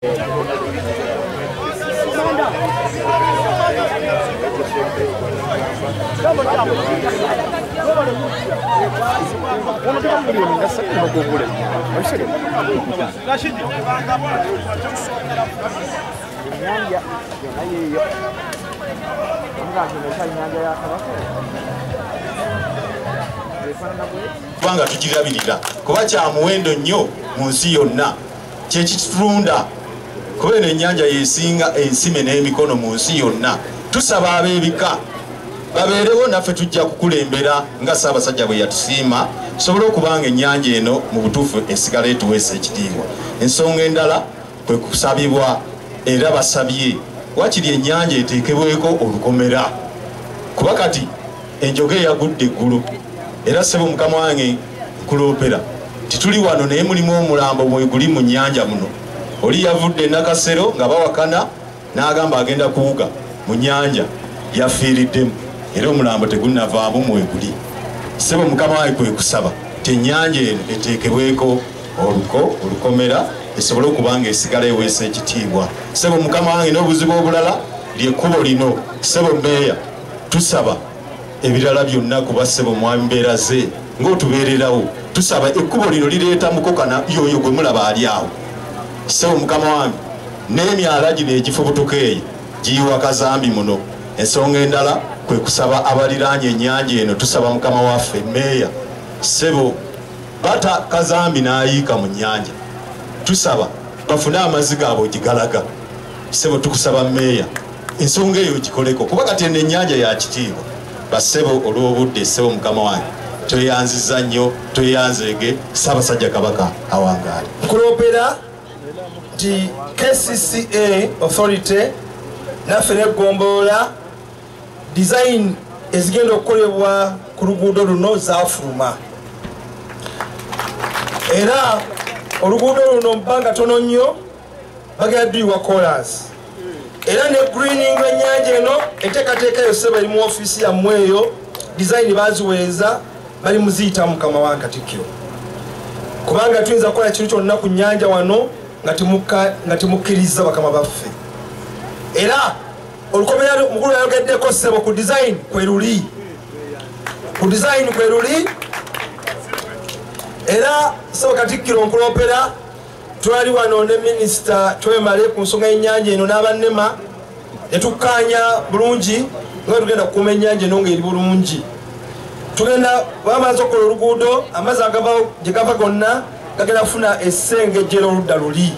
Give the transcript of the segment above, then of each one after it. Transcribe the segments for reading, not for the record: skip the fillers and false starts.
Kubanga tugirabirira kuba kya muwendo nnyo mu nsi yonna, kyekitulunda kuba eno ennyanja yesinga ensime n'emikono mu nsi yonna. Tusaba ab'ebika babeerewo naffe tujja kukulembera nga Ssaabasajja bwe yatusiima, tusobole okubanga ennyanja eno mu butuufu esigala etuweesa ekitiibwa. Ensonga endala kwe kusabibwa, era basabye wakiri ennyanja eteekebweko olukomera, kuba kati enjoga eyagudde eggulu. Era ssebo mukama wange nkuloopera tituli wano naye mulimu omulambo mweguli mu nnyanja muno. Oli yavudde Nakasero nga bawakana n'agamba agenda kuwuga mu nnyanja, yafiiriddemu era omulambo tegunnavaamu mweguli. Ssebo mukama wange kwe kusaba ti ennyanja eno eteekebweko olukomera esobole okuba nga esigala eweesa ekitiibwa. Ssebo mukama wange n'obuzibu obulala ly'ekkubo lino. Ssebo mmeeya tusaba ebirala byonna kuba ssebo mwambeera ze ng'otubeererawo, tusaba ekkubo lino lireeta mukoka yoyo gwe mulaba ali awo. Ssebo mukama wange n'emyala gino egifubutuka eyo giyiwa kazambi muno. Ensonga endala kwe kusaba abaliraanye ennyanja eno, tusaba mukama waffe mmeeya ssebo bata kazambi n'ayiika mu nnyanja, tusaba bafune amazzi gaabwe gigalaga. Ssebo tukusaba mmeeya ensonga eyo gikoleko kuba kati eno ennyanja ya kitiibwa. Bassebo olw'obudde, ssebo mukama wange tweyanziza nnyo, tweyanzeege. Ssaabasajja Kabaka awangaale. Nkuloopera nti KCCA Authority naffe n'eggombolola design ezigenda okukolebwa ku luguudo luno zaafuluma, era oluguudo luno mu bbanga tono nnyo bagenda dduyiwa koolaasi, era ne greening ennyanja eno enteekateeka eyo ssebo eri mu ofiisi yammwe eyo, design baziweereza bali muziyita mukama wa Katikkiro, kubanga tuyinza kukola kintu kyonna ku nnyanja wano nga temukkiriza bakama baffe. Era olukomera mukulu yayogeddeko ssebo ku design kwe luli, ku design kwe luli. Era ssebo Katikkiro nkuloopera twali wano ne minisita Twemale ku nsonga y'ennyanja eno n'abannema ne tukkaanya bulungi nga tugenda kukuuma ennyanja eno ng'eri bulungi. Tugenda bamaze okukola oluguudo, amazzi agava gye gava gonna gagenda kufuna essengejjero oludda luli,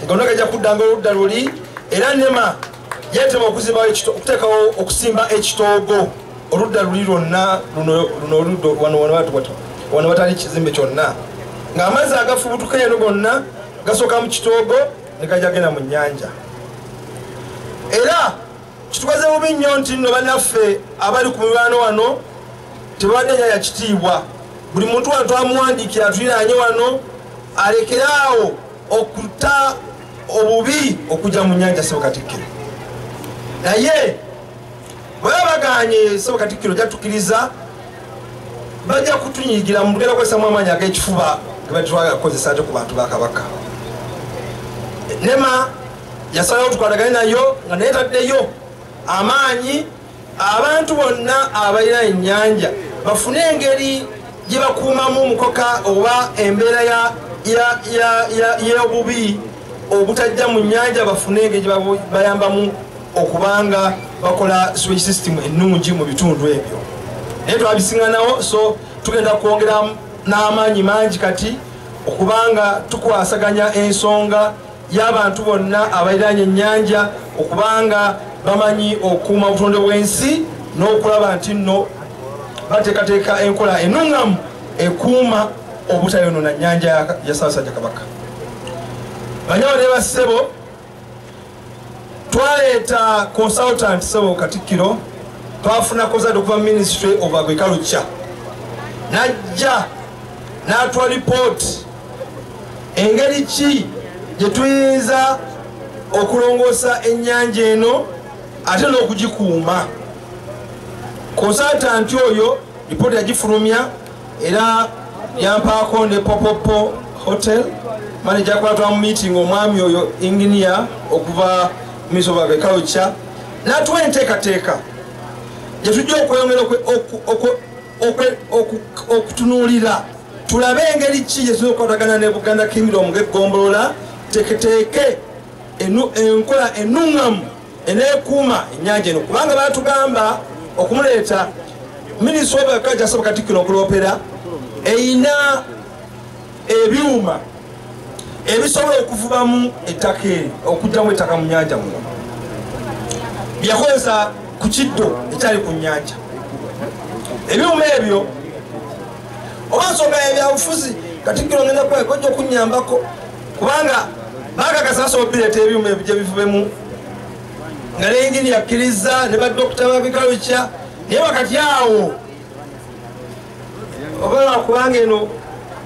gonna gajja kuddanga oludda luli. Era NEMA yeetema okuteekawo okusimba ekitoogo oludda luli lwonna luno oludda wano wano watali kizimbe kyonna, ng'amazzi agafubutuka eno gonna gasooka mu kitoogo ne gajja genda mu nnyanja. Era kitukoze bubi nnyo nti nno bannaffe abali ku muliraano wano tebabadde nnyanja kitiibwa. Buli muntu wano twamuwandiikira atuliraanye wano alekeraawo okuta obubi okujja mu nnyanja ssebo Katikkiro, naye bwe baba baganye ssebo Katikkiro jatukkiriza bajja kutunyigira mu tugenda kukozesamu amaanyi ag'ekifuba ge batwagala kukozesa ate ku bantu ba Kabaka. NEMA yasalawo tukwatagane nayo nga naye taddeyo amaanyi abantu bonna abalina ennyanja bafune engeri gye bakuumamu mukoka oba embeera y'obubi obutajja mu nnyanja, bafune engeri gye bayambamu okubanga bakola sewage system ennungi mu bitundu ebyo. Naye twabisiŋŋanawo, so tugenda kwongera n'amaanyi mangi kati okubanga tukwasaganya ensonga y'abantu bonna abaliraanye ennyanja okubanga bamanyi okukuuma obutonde bw'ensi n'okulaba nti nno bateekateeka enkola ennuŋŋamu ekuuma obutayonoona nnyanja ya Ssaabasajja Kabaka. Banyawo ne bassebo, twaleeta consultant ssebo Katikkiro, twafuna consultant okuva mu Ministry of Agriculture, najja n'atuwa ripooti engeri ki gye tuyinza okulongoosa ennyanja eno ate n'okugikuuma. Consultant oyo ripooti yagifulumya era yampaako ne popopo Hotel. Manager kwatwa mu meeting omwami oyo engineer okuva Ministry of Agriculture n'atuwa enteekateeka gye tujja okweyongera okutunuulira tulabe engeri ki gye tuyinza okukwatagana ne Buganda Kingdom ng'eggombolola teeketeeke enkola ennungamu eneekuuma ennyanja eno, kubanga baatugamba okumuleeta Ministry of Agriculture asaba Katikkiro okuloopera eyina ebyuma ebisobola okuvubamu ettaka eri, okuggyamu ettaka mu nnyanja muno byakozesa ku kiddo ekyali ku nnyanja. Ebyuma ebyo oba nsonga y'ebyabufuzi, Katikkiro ngenda kwekojja okunnyambako kubanga baakakasa basobola obireeta ebyuma ebyo gye bivubemu nga ne yingini yakkiriza ne badokita ba agriculture, naye wakati awo oba lwakubanga eno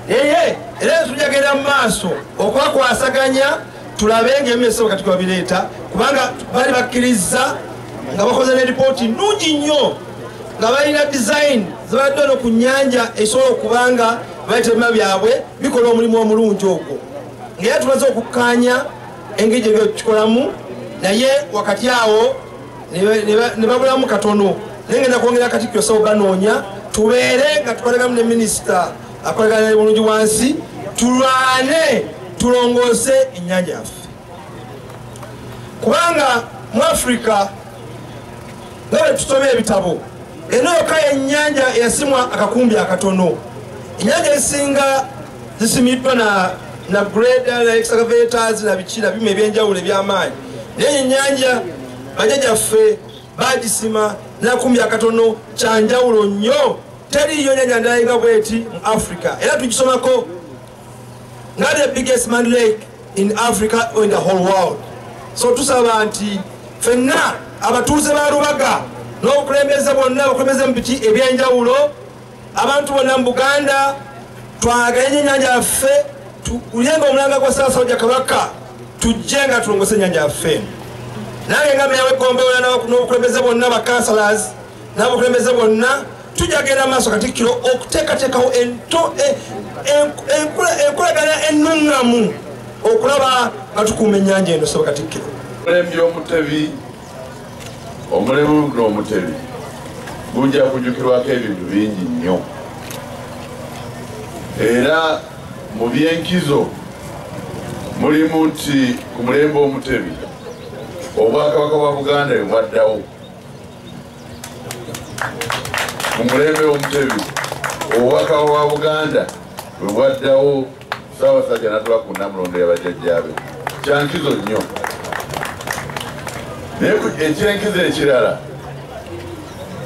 naye era tujja genda mu maaso okwakwasaganya tulabe ng'emesebo kati babireeta, kubanga bali bakkiriza nga bakoze ne ripooti nnungi nnyo nga balina design zibadde ono ku nnyanja esobola okubanga baleeta ebyuma byabwe bikola omulimu omulungi ogwo, ng'era tumaze okukkaanya engeri gye tukikolamu, naye wakati awo ne babulamu katono. Naye ngenda kwongera Katikkiro ssebo banoonya tubeere nga tukolagamu ne minisita akolagana ne bulungi wansi, tulwane tulongoose ennyanja yaffe, kubanga mu Africa nga bwe tusoma ebitabo eno yokka ennyanja eyasimwa akakumbi akatono. Ennyanja ezisinga zisimiddwa na grader na excavators na biki na byuma ebyenjawulo eby'amaanyi, naye ennyanja bajjajjaffe bagisima n'akakumbi akatono, kyanjawulo nnyo, teriiyo nnyanja ndala nga bweti mu Africa. Era tugisomako nga the biggest man lake in Africa or in the whole world. So tusaba nti ffenna abatuuze ba Rubaga n'obukulembeze bwonna, abakulembeze mu biti ebyenjawulo, abantu bonna mu Buganda, twagale nnyo ennyanja yaffe, tuwulirenga omulanga gwa Ssaabasajja Kabaka, tujje nga tulongoose ennyanja yaffe. Nange nga meeya w'eggombolola n'obukulembeze bwonna, ba councillors n'abakulembeze bwonna, tujja genda maaso Katikkiro okuteekateekawo enkolagana ennungamu okulaba nga tukuuma ennyanja eno. Ssebo Katikkiro, omulembe Omutebi, omulembe guno Omutebi gujja kujjukirwako ebintu bingi nnyo, era mu byenkizo mulimu nti ku mulembe Omutebi Obwakabaka bwa Buganda bwe bwaddawo. Mu mulembe Omutebi Obwakabaka bwa Buganda bwe bwaddawo, Ssaabasajja n'atula ku Nnamulondo ya bajjajjaabe. Kyankizo nnyo. Naye ekyenkizo ekirala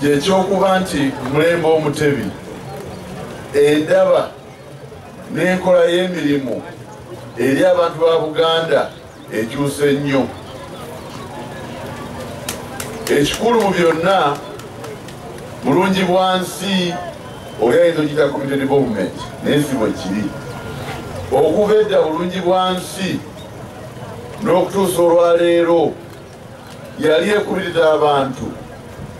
kyekyokuba nti mulembe Omutebi endaba n'enkola y'emirimu eri abantu ba Buganda ekyuse nnyo. Ekikulu mu byonna, bulungi bwansi oli ayinza okiyita community development, naye si bwe kiri. Okuva edda bulungi bwansi n'okutuusa olwaleero yali ekubiriza abantu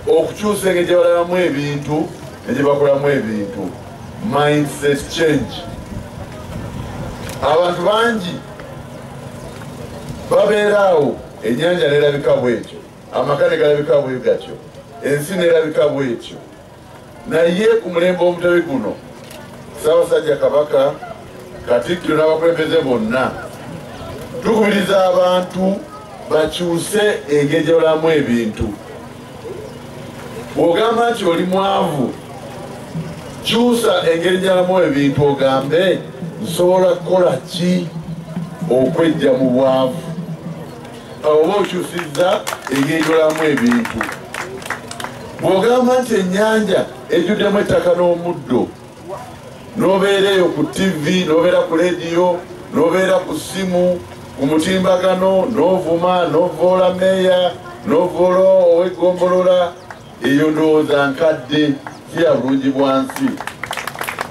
okukyusa engeri gye balabamu ebintu ne gye bakolamu ebintu, mindset change. Abantu bangi babeera awo ennyanja n'erabika bwetyo, amaka ne galabika bwe gatyo, ensi n'erabika bwetyo, naye ku mulembe Omutebi guno Ssaabasajja Kabaka, Katikkiro n'abakulembeze bonna tukubiriza abantu bakyuse engeri gye balabamu ebintu. Bw'ogamba nti oli mwavu, kyusa engeri gy'olabamu ebintu, ogambe nsobola kukola ki okwejja mu bwavu. Awo oba okyusizza engeri gy'olabamu ebintu. Bw'ogamba nti ennyanja ejjuddemu ettaka n'omuddo, n'obeera eyo ku TV, n'obeera ku leediyo, n'obeera ku ssimu, ku mutimbagano, n'ovuma, n'ovoola meeya, n'ovoola ow'eggombolola, eyo ndowooza nkadde, si ya bulungi bwa nsi.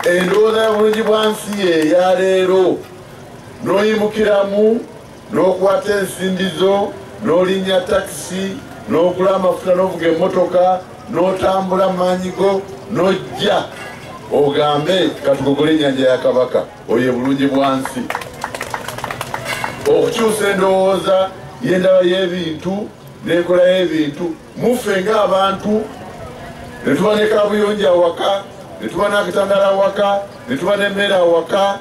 Endowooza ya bulungi bwa nsi ye leero, n'oyimukiramu, n'okwata ensimbi zo, n'olinnya takisi, n'ogula amafuta, n'ovuga emmotoka, n'otambula mu maanyi go, n'ojja Ogambe katugogole ennyanja ya Kabaka, oyo bulungi bwansi. Okukyusa endowooza y'endaba y'ebintu n'enkola y'ebintu, mufe ng'abantu ne tuba ne kabuyonjo awaka, ne tuba n'akatandala awaka, ne tuba n'emmere awaka,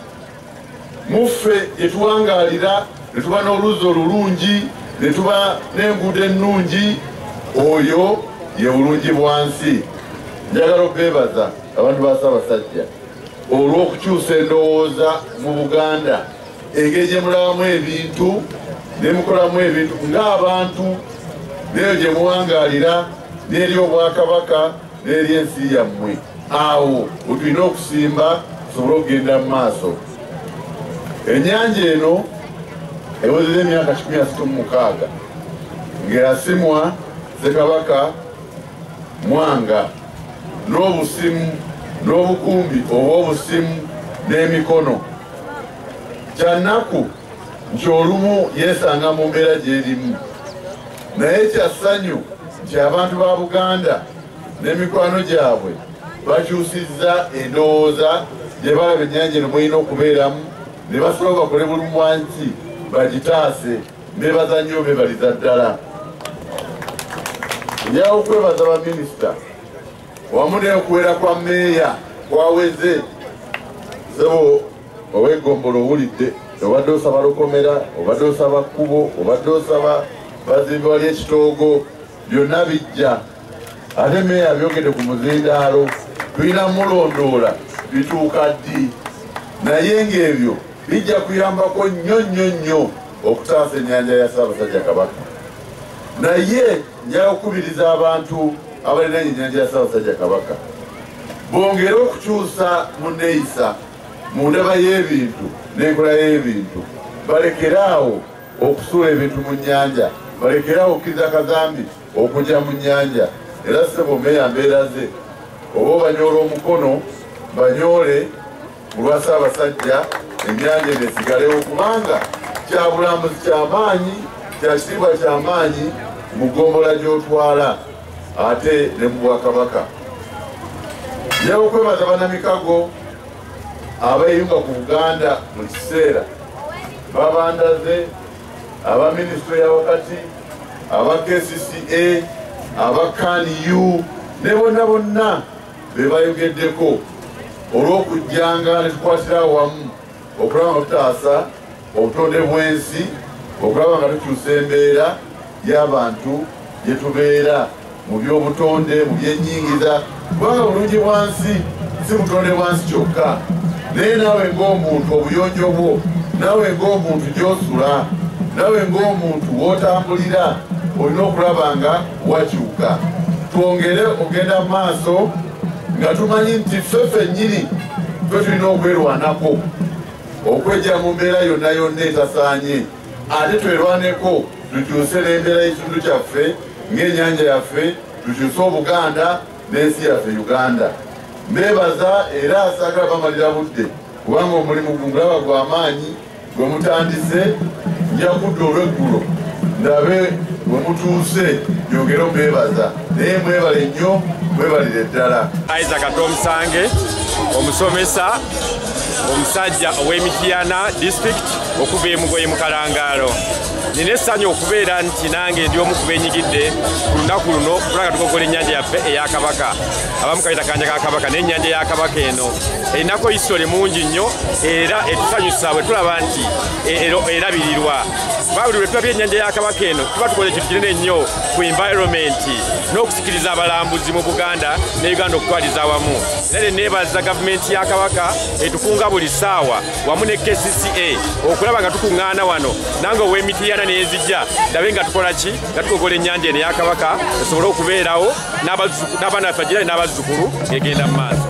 mufe gye tuwangaalira ne tuba n'oluzzi olulungi, ne tuba n'enguudo ennungi, oyo ye bulungi bwansi. Njagala okwebaza abantu ba Ssaabasajja olw'okukyusa endowooza mu Buganda, engeri gye mulabamu ebintu ne mukolamu ebintu ng'abantu, n'eyo gye muwangaalira, n'eri obwakabaka, n'eri ensi yammwe. Awo wetulina okusimba tusobole okugenda mu maaso. Ennyanja eno ewezezza emyaka 136 ng'eyasimwa Ssekabaka Mwanga n'obusimu n'obukumbi obw'obusimu n'emikono. Kya nnaku nti olumu yeesanga mu mbeera gy'erimu, naye kya ssanyu nti abantu ba Buganda n'emikwano gyabwe bakyusizza endowooza gye balaba ennyanja eno mulina okubeeramu, ne basobola bakole bulungi bwansi bagitaase. Mbeebaza nnyo, beebaliza ddala. Njagala okwebaza baminisita wamu n'okuwera kwa mmeeya kwaweze. Ssebo ow'eggombolo owulidde, obadde osaba lukomera, obadde osaba kkubo, obadde osaba bazimbi wali ekitoogo, byonna bijja. Ate mmeeya abyogedde ku muzindaalo, tulina mulondoola bituuka ddi, naye ng'ebyo bijja kuyambako nnyo nnyo nnyo okutaasa ennyanja ya Ssaabasajja Kabaka. Naye njagala okukubiriza abantu abalinaanye ennyanja ya Ssaabasajja Kabaka bongere okukyusa mu nneeyisa, mu ndaba y'ebintu n'enkola y'ebintu, balekere awo okusuula ebintu mu nnyanja, balekere awo okukkiriza kazambi okujja mu nnyanja. Era ssebo mmeeya mbeera ze, oba obanyoola omukono banyoole mu lwa Ssaabasajja, ennyanja eno esigalewo, kubanga kya bulambuzi kyamaanyi, kya kitiibwa kyamaanyi mu ggombolola gy'otwala ate ne mu bwakabaka. Njagala okwebaza bannamikago abeeyunga ku Buganda mu kiseera, babandaze, aba minisitule ya wakati, aba KCCA, aba KANU ne bonna bonna be bayogeddeko olw'okujjanga ne tukwatira awamu okulaba nga tutaasa obutonde bw'ensi, okulaba nga tukyusa embeera y'abantu gye tubeera mu by'obutonde, mu by'ennyingiza, kubanga bulungi bwansi si butonde bwansi kyokka, naye naawe ng'omuntu obuyonjo bwo, naawe ng'omuntu gy'osula, naawe ng'omuntu w'otambulira, olina okulaba nga wakyuka. Twongere okugenda mu maaso nga tumanyi nti ffe ffennyini ffe tulina okwerwanako okwejja mu mbeera yonna yonna etasaanye, ate twerwaneko tukyuse n'embeera y'ekitundu kyaffe ng'ennyanja yaffe, tukyuse Obuganda n'ensi yaffe Uganda. Mbeebaza era saagala bamalira budde, kubanga omulimu gulaba gwa maanyi gwe mutandise. Nja kudda olw'eggulo ndabe bwe mutuuse nyongere okwebaza, naye mwebale nnyo, mwebalire ddala. Isaac Tomusange, omusomesa omusajja ow'Emityana district okuva e Mugoye mu Kalangaalo. Nina essanyu okubeera nti nange ndi omu ku beenyigidde ku lunaku luno kulanga tugogola ennyanja yaffe eya Kabaka. Abamu kayita kanja ka Kabaka, n'ennyanja ya Kabaka eno erinako history mungi nnyo era etusanyusa bwe tulaba nti erabirirwa. Buli lwe tulabye ennyanja ya Kabaka eno tuba tukoze ekintu kinene nnyo ku environment n'okusikiriza abalambuzi mu Buganda ne Uganda okutwaliza awamu. Era neebaza gavumenti ya Kabaka etukunga buli ssaawa wamu ne KCCA okulaba nga tukuŋŋaana wano, nange ow'Emityana n'enzijja ndabe nga tukola ki, nga tugogola ennyanja eno eya Kabaka esobole okubeerawo n'abaana baffe bagirane n'abazzukulu ng'egenda mu maaso.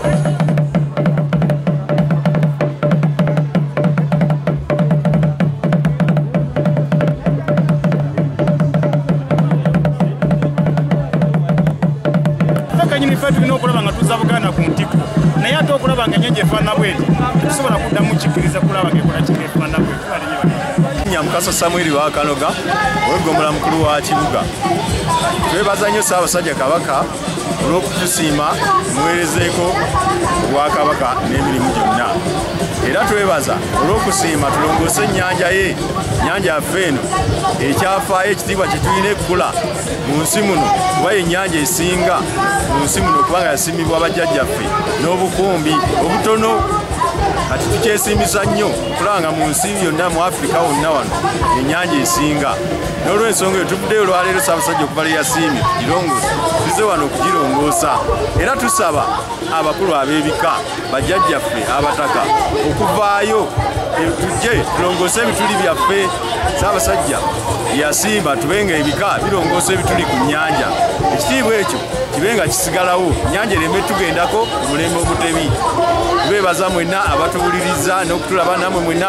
Ffe tulina okulaba nga tuzza Buganda ku ntikko, naye ate okulaba nga ennyanja efaanana bweti tetusobola kuddamu kikkiriza kulaba ng'ekola kinga efaanana bweti. Erinnya Mukasa Samuel Wakanoga, ow'eggombolola mukulu wa Kibuga. Twebaza nnyo Ssaabasajja Kabaka olw'okutusiima muweerezeeko Obwakabaka n'emirimu gyonna. Era twebaza olw'okusiima tulongoose ennyanja ye, ennyanja yaffe eno ekyafaayo ekitiibwa kye tulina ekkula mu nsi muno, kuba yennyanja esinga mu nsi muno kubanga yasimibwa bajjajjaffe n'obukumbi obutono. Kati tukyesiimisa nnyo okulaba nga mu nsi yonna mu Afrika wonna wano ennyanja esinga. N'olw'ensonga eyo tuvuddeyo olwaleero Ssaabasajja okuva lwe yasiimye tugirongoosa, tuzze wano okugirongoosa. Era tusaba abakulu ab'ebika, bajjajjaffe abataka okuvaayo tujje tulongoose ebituli byaffe. Ssaabasajja yasimba tube nga ebika birongoosa ebituli ku nnyanja, ekitiibwa ekyo kibe nga kisigalawo, ennyanja ereme tugendako omulembe omutebi. Tubeebaza mwenna abatuwuliriza n'okutulaba namwe mwenna.